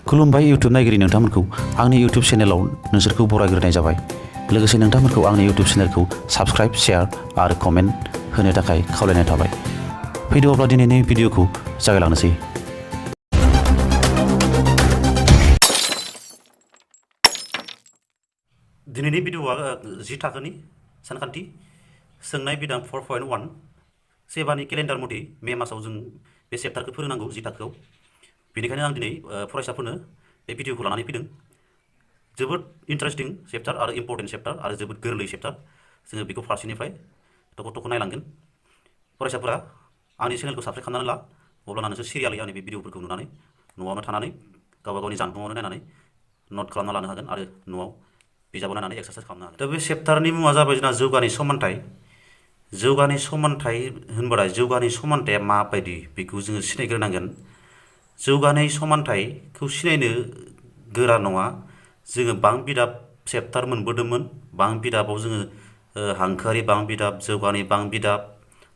खुलुमबाय यूट्यूब नायगिरि नोंथांमोनखौ आंनि यूट्यूब चेनेलाव नोंसोरखौ बरायग्रोनाय जाबाय। लोगोसे नोंथांमोनखौ आंनि यूट्यूब चेनेलखौ साबस्क्राइब, शेयार आरो कमेन्ट होनो थाखाय खावलायनाय थाबाय। फैदो अब्ला दिनैनि भिडिअखौ जागायलांनोसै। दिनैनि भिडिअआ 10 थाखोनि सानखान्थि सोंनाय बिदां 4.1 सेबानि केलेन्डार मथे मे मासाव जों बे चेप्टारखौ फोरोंनांगौ 10 थाखोआव। बेनिखायनो आं दिनै फरायसाफोरनो बे भिडिअखौ लानानै फैदों। जोबोद इन्टारेस्टिं चेप्टार आरो इम्पर्टेन्ट चेप्टार आरो जोबोद गोरलै चेप्टार। जोङो बेखौ फारसेनिफ्राय थख' नायलांगोन। फरायसाफोरा आंनि चेनेलखौ साबस्क्राइब खालामनानै ला, अब्लाना नोंसोर सिरियालै आंनि बे भिडिअफोरखौ नुनानै न'आवनो थानानै गावबा गावनि जानबुङावनो नायनानै नट खालामना लानो हागोन आरो न'आव बिजाबाव नायनानै एक्सारसाइज खालामनो हागोन। दा बे चेप्टारनि मुङा जाबाय जोंना जौगानि समानथाय। जौगानि समानथाय होनबाथाय जौगानि समानथाया माबायदि बेखौ जोङो सिनायग्रोनांगोन। जौगानि समानथायखौ सिनायनो गोरा नङा। जोङो बां बिदाब चेप्टार मोनबोदोंमोन। बां बिदाबाव जोङो हांखोआरि बां बिदाब, जौगानि बां बिदाब,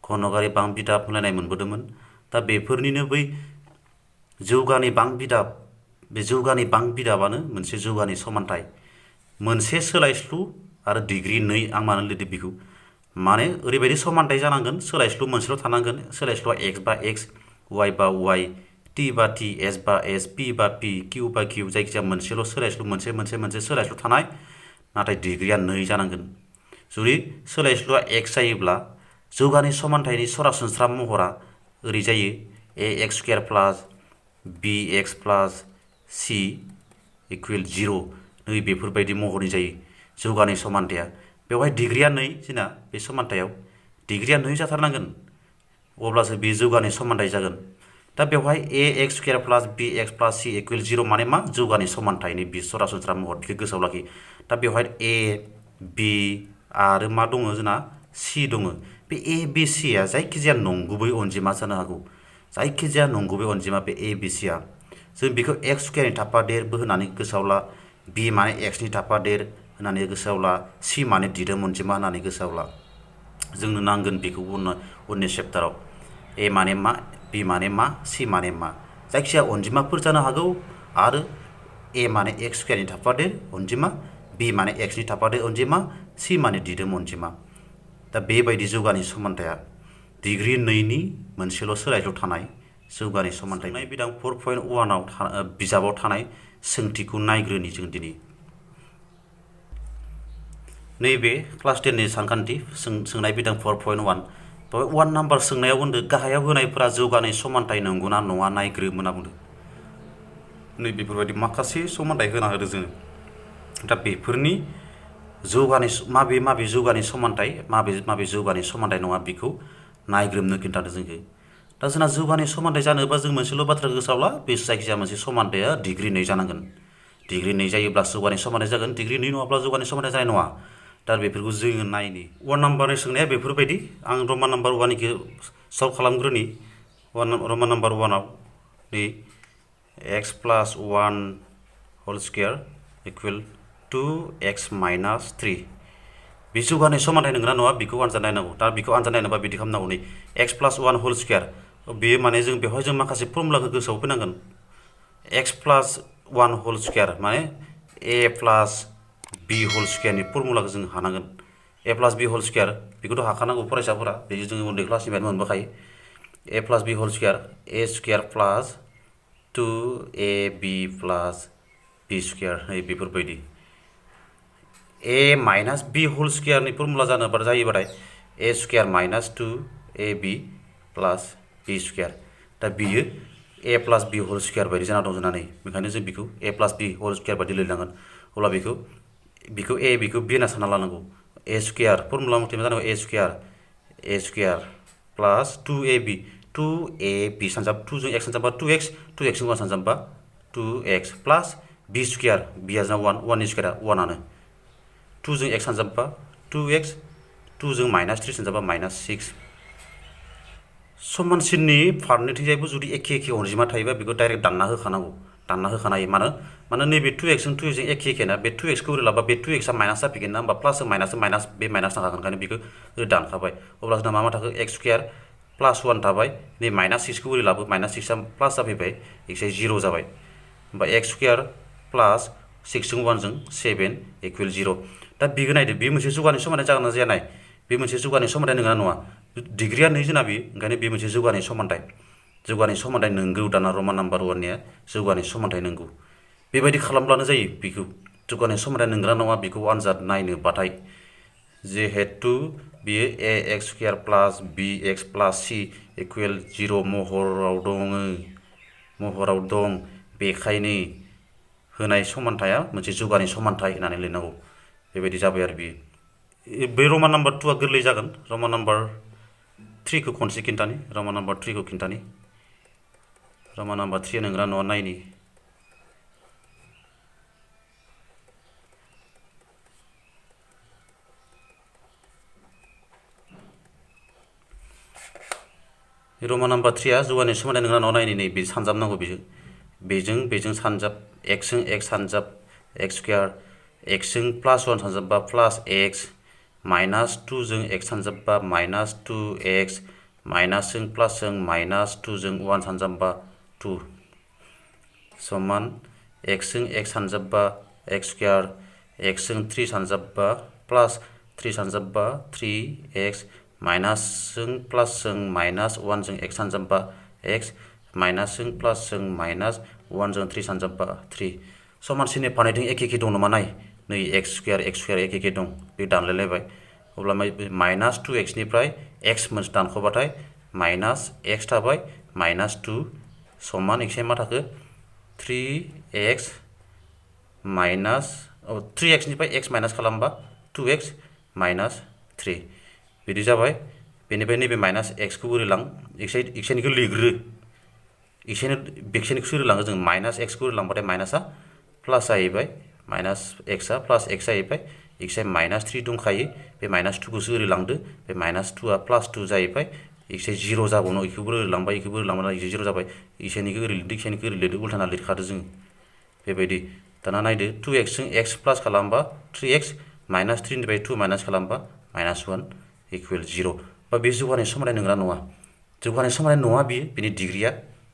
घनकारि बां बिदाब होनलायनाय मोनबोदोंमोन। दा बेफोरनिनो बै जौगानि बां बिदाब, बे जौगानि बां बिदाबानो मोनसे जौगानि समानथाय। मोनसे सोलायस्लु आरो डिग्री 2 आं मानो लिरदों बेखौ, माने ओरैबायदि समानथाय जानांगोन, सोलायस्लु मोनसेल' थानांगोन। सोलायस्लुआ एक्स बा एक्स, वाइ बा वाइ, टि बा टि, एस बा एस, पि बा पि, किउ बा किउ, जायखिजाया मोनसेल' सोलायस्लु, मोनसे सोलायस्लु थानाय, नाथाय डिग्रीया 2 जानांगोन। जुदि सोलायस्लुआ एक्स जायोब्ला जौगानि समानथायनि सरासनस्रा महरा ओरै जायो ए एक्स स्क्वायर प्लास बि एक्स प्लास सि इकुवेल 0। नै बेफोरबायदि महरनि जायो जौगानि समानथाया। बेवहाय डिग्रीया 2 जोंना बे समानथायाव डिग्रीया 2 जाथारनांगोन, अब्लासो बे जौगानि समानथाय जागोन। दा बेवहाय ए एक्स स्क्वायर प्लास बि एक्स प्लास सि इकुवेल 0 माने मा? जौगानि समानथायनि बे सरासनस्रा महर, बेखौ गोसोआव लाखि। दा बेवहाय ए बि आरो मा दङ जोंना? सि दङ। बे ए बि सिया जायखिजाया नंगुबै अनजिमा जानो हागौ। जायखिजाया नंगुबै अनजिमा बे ए बि सिया। जों बेखौ एक्स स्क्वायरनि थाफादेरबो होननानै गोसोआव ला, बि माने एक्सनि थाफादेर होननानै गोसोआव ला, सि माने दिदोम अनजिमा होननानै गोसोआव ला। जोंनो नांगोन बेखौ उननि चेप्टाराव। ए माने मा, बि माने मा, सि माने मा। जायखिजाया अनजिमाफोर जानो हागौ आरो ए माने एक्स स्क्वायरनि थाफादेर अनजिमा, बि माने एक्सनि थाफादेर अनजिमा, सि माने दिदोम अनजिमा। दा बेबायदि जौगानि समानथाया डिग्री 2नि मोनसेल' सोलायस्लु थानाय जौगानि समानथाय। सोंनाय बिदां 4.1 बिजाबाव थानाय सोंथिखौ नायग्रोनि जों दिनै। नैबे क्लास 10नि सानखान्थि सोंनाय बिदां 4.1 बेवहाय 1 नाम्बार सोंनायाव बुंदों गाहायाव होनायफोरा जौगानि समानथाय नंगौना नङा नायग्रोम होनना बुंदों। नै बेफोरबायदि माखासे समानथाय होना होदों जोङो। दा बेफोरनि जौगानि माबे जौगानि समानथाय, माबे जौगानि समानथाय नङा बेखौ नायग्रोमनो खिन्थादों जोंखौ। दा जोंना जौगानि समानथाय जानोबा जों मोनसेल' बाथ्रा गोसोआव ला, बे जायखिजाया मोनसे समानथाया डिग्री 2 जानांगोन। डिग्री 2 जायोब्ला जौगानि समानथाय जागोन, डिग्री 2 नङाब्ला जौगानि समानथाय जानाय नङा। दा बेफोरखौ जोङो नायनि। 1 नाम्बारनि सोंनाया बेफोरबायदि। आं रमान नाम्बार 1निखौ सल्भ खालामग्रोनि। रमान नाम्बार 1आव नै x plus 1 whole square equal 2x minus 3। बे जौगानि समानथाय नंगौना नङा बेखौ आनजाद नायनांगौ। दा बेखौ आनजाद नायनोबा बिदि खालामनांगौ। नै एक्स प्लास 1 होल स्क्वायर, बेयो माने जों बेवहाय जों माखासे फर्मुलाखौ गोसोआव फैनांगोन। एक्स प्लास 1 होल स्क्वायर माने ए प्लास बि होल स्क्वायरनि फर्मुलाखौ जों हानांगोन। ए प्लास बि होल स्क्वायर बेखौथ' हाखानांगौ फरायसाफोरा, बेयो जोङो उन्दै क्लासनिफ्रायनो मोनबोखायो। ए प्लास बि होल स्क्वायर, ए स्क्वायर प्लास 2ab प्लास बि स्क्वायर, नै बेफोरबायदि। ए माइनास बि होल स्क्वायरनि फर्मुला जायोबाथाय ए स्क्वायर माइनास 2ab प्लास बि स्क्वायर। दा बियो ए प्लास बि होल स्क्वायर बायदि जाना दं जोंना नै। बेखायनो जों बेखौ ए प्लास बि होल स्क्वायर बायदि लिरनांगोन। अब्ला बेखौ ए बेखौ बि होनना सानना लानांगौ। ए स्क्वायर फर्मुला मथे मा जानांगौ? ए स्क्वायर प्लास 2ab, 2ab सानजाब 2 जों x सानजाबा 2x, 2x जों 1 सानजाबा 2x प्लास बि स्क्वायर, बिया जोंना 1 नि स्क्वायरा 1आनो। 2 जों x सानजाबा 2x, 2 जों माइनास 3 सानजाबा माइनास 6। समानसिननि फारनैथिंजायबो जुदि एखे अनजिमा थायोबा बेखौ डाइरेक्ट दानना होखानांगौ। दानना होखानो हायो। मानो नैबे 2x जों 2x जों एखेना, बे 2x खौ ओरै लाबा बे 2x आ माइनास जाफैगोन ना, होमबा प्लास माइनास बे माइनास थाखागोन। ओंखायनो बेखौ ओरै दानखाबाय। अब्ला जोंना मा थाखो? एक्स स्क्वायर प्लास 1 थाबाय। नै माइनास 6 खौ ओरै लाबो, माइनास 6 आ प्लास जाफैबाय, एक्सआ 0 जाबाय। होमबा x स्क्वायर प्लास 6 जों 1 जों 7 इक्वल 0 दा बिखौ नायदो बे मोनसे जौगानाय समानथाय जागोन ना जाया नाय बे मोनसे जौगानाय समानथाय नङा नङा डिग्रिया 2 जोंना बे ओंखायनो बे मोनसे जौगानाय समानथाय नंगौ दाना रमान नाम्बार 1 निया जौगानाय समानथाय नंगौ बेबायदि खालामब्लानो जायो बेखौ जौगानाय समानथाय नंगौना नङा बेखौ आनजाद नायनो बाथाय जिहेतु बियो ax स्क्वायर प्लास bx प्लास c इक्वल 0 महराव दं बेखायनो होनाय समानथाया मोनसे जौगानाय समानथाय होननानै लिरनांगौ बेबायदि जाबाय आरो बियो बे रमान नाम्बार 2 आ गोरलै जागोन रमान नाम्बार 3 खौ खनसे खिन्थानि रमान नाम्बार 3 खौ खिन्थानि रमान नाम्बार 3 नंगौना नङा नायनि रमान नाम्बार 3 आ जौगानाय समानथाय नंगौना नङा नायनि नै बे सानजाबनांगौ बेजों सानजाब x जों x सानजाब x स्क्वायर x जों प्लास 1 सानजाबबा प्लास x माइनास 2 जों x सानजाबबा माइनास 2x माइनास जों प्लास जों माइनास 2 जों 1 सानजाबबा 2 समान x जों x सानजाबबा x स्क्वायर x जों 3 सानजाबबा प्लास 3 सानजाबबा 3x माइनास जों प्लास जों माइनास 1 जों x सानजाबबा x माइनास जों प्लास जों माइनास 1 जों 3 सानजाबबा 3 समान सिननि फारनैथिं एखे दं नामा नाय नै x स्क्वायर एखे दं बे दानलायलायबाय अब्ला माइनास 2x निफ्राय x मोनसे दानख'बाथाय माइनास x थाबाय माइनास 2 समान x मा थाखो 3x माइनास 3x निफ्राय x माइनास खालामबा 2x माइनास 3 बिदि जाबाय बेनिफ्राय नैबे माइनास x खौ ओरै लां x निखौ लिरग्रो बेखिनिखौ सोलाङो जों माइनास x खौ लांबाथाय माइनासआ प्लास जाहैबाय माइनास x आ प्लास x जाहैबाय x आ माइनास 3 दंखायो बे माइनास 2 खौसो ओरै लांदो बे माइनास 2 आ प्लास 2 जाहैबाय x आ 0 जाबावनो इखौबो ओरै लांबाय इखौबो ओरै लांबाय x 0 जाबाय x निखौ ओरै लिरदो x निखौ ओरै लिरदो उल्थाना लिरखादो जों बेबायदि दाना नायदो 2x जों x प्लास खालामबा 3x माइनास 3 निफ्राय 2 माइनास खालामबा माइनास 1 इक्वल 0 बा बे जौगानाय समानथाय नंगौना नङा जौगानाय समानथाय नङा बियो बिनि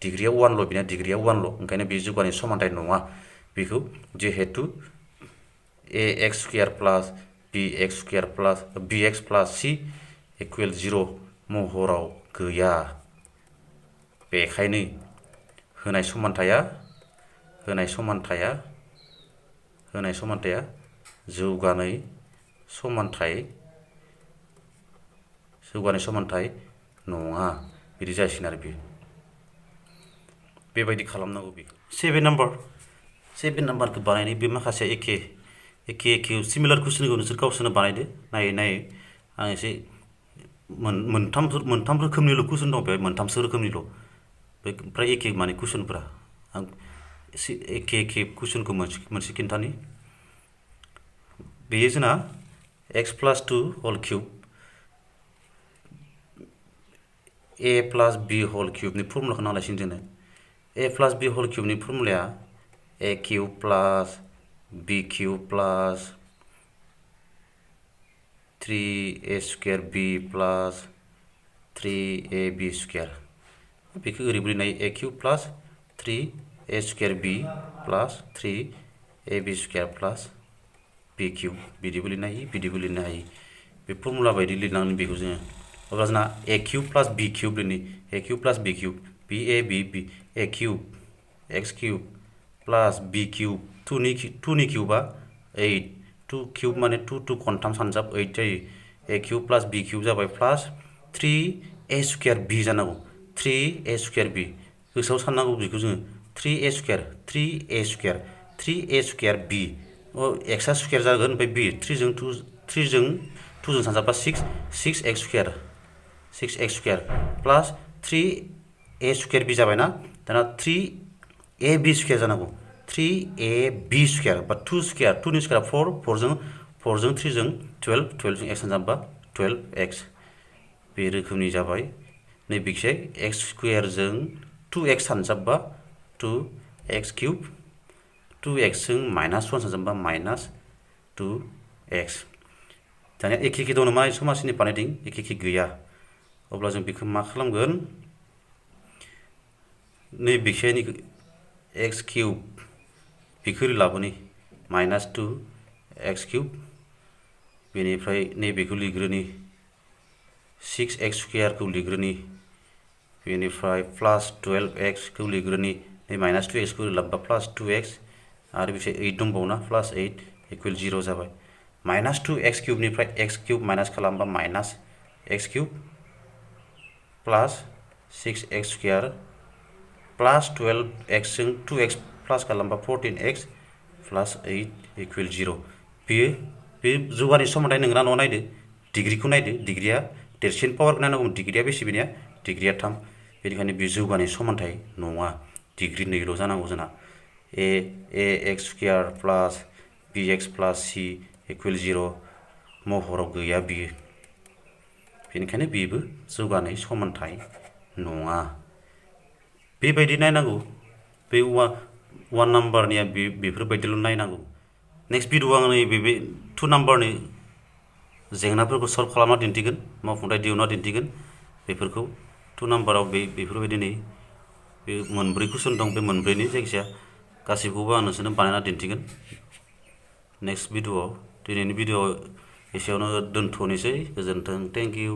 डिग्रिया 1 ल' बिना डिग्रिया 1 ल' ओंखायनो बे जौगानाय समानथाय नङा बेखौ जिहेतु ax स्क्वायर प्लास bx प्लास c इक्वल 0 महराव गैया बेखायनो होनाय समानथाया जौगानाय समानथाय नङा बिदि जासिगोन आरो बेयो बेबायदि खालामनांगौ बेखौ 7 नाम्बारखौ बानायनाय बे माखासे एखे सिमिलार कुइसनखौ नोंसोर गावसोरनो बानायदो नायै आं एसे मोनथाम रोखोमनिल' कुइसन दं बेहाय मोनथामसो रोखोमनिल' फ्राय एखे माने कुइसनफोरा आं एखे कुइसनखौ मोनसे खिन्थानि बेयो जोंना x plus 2 whole cube a plus b whole क्यूबनि फर्मुलाखौ नांलायसिनो जोंनो a प्लास b होल क्यूबनि फर्मुलाया a cube plus b cube plus 3a square b plus 3ab square बेखौ ओरैबो लिरनो हायो a cube plus 3a square b plus 3ab square plus b cube बिदिबो लिरनो हायो बे फर्मुला बायदि लिरनांगोन बेखौ जोङो अब्ला जोंना a cube plus b cube लिरनि a cube plus b cube b a cube x cube plus b cube 2 नि क्यूबा 8 2 क्यूब माने 2 खनथाम सानजाब 8 जायो a cube plus b cube जाबाय प्लास 3a स्क्वायर b जानांगौ 3a स्क्वायर b गोसोआव साननांगौ बेखौ जोङो 3a स्क्वायर b x आ स्क्वायर जागोन ओमफ्राय b 3 जों 2 सानजाबबा 6x स्क्वायर प्लास 3a स्क्वायर b जाबायना दाना 3ab स्क्वायर जानांगौ 3ab स्क्वायर बा 2 स्क्वायर 2 नि स्क्वायर 4 जों 3 जों 12 जों x सानजाबबा 12x बे रोखोमनि जाबाय नैबेखिजाय x स्क्वायर जों 2x सानजाबबा 2x क्यूब 2x जों माइनास 1 सानजाबबा माइनास 2x दानिया एखे दं नामा समाजनि बानायदों एखे गैया अब्ला जों बेखौ मा खालामगोन नैबेखिजायनि x क्यूब बेखौ लाबोनि -2x क्यूब बेनिफ्राय नैबेखौ लिरग्रोनि 6x स्क्वायरखौ लिरग्रोनि बेनिफ्राय +12x खौ लिरग्रोनि नै -2x खौ लाबोबा +2x आरो बेसे 8 दंबावोना +8 इक्वल 0 जाबाय -2x क्यूबनिफ्राय x क्यूब माइनास खालामबा -x cube plus 6x square plus 12x जों 2x प्लस खालामबा 14x प्लस 8 इक्वल 0 बे जौगानि समानथाय नोंना न' नायदो डिग्रीखौ नायदो डिग्रीया देरसिन पावारखौ नायनांगौमोन डिग्रीया बेसे बेनिया डिग्रीया 3 बेनिखायनो बे जौगानि समानथाय नङा डिग्री 2ल' जानांगौ जोंना ax square plus bx plus c equal 0 महराव गैया बियो बेनिखायनो बेबो जौगानाय समानथाय नङा बेबायदि नायनांगौ बे 1 नाम्बारनिया बेफोरबायदिल' नायनांगौ नेक्स्ट भिडिअ आं नैबे 2 नाम्बारनि जेंनाफोरखौ सल्भ खालामना दिन्थिगोन मावफुंथाय दिहुनना दिन्थिगोन बेफोरखौ 2 नाम्बाराव बेफोरबायदि बे मोनब्रै कुइसन दं बे मोनब्रैनि जायखिजाया गासैखौबो आं नोंसोरनो बानायना दिन्थिगोन नेक्स्ट भिडिअआव दिनैनि भिडिअआव एसेयावनो दोनथ'नोसै गोजोन्थों थेंक इउ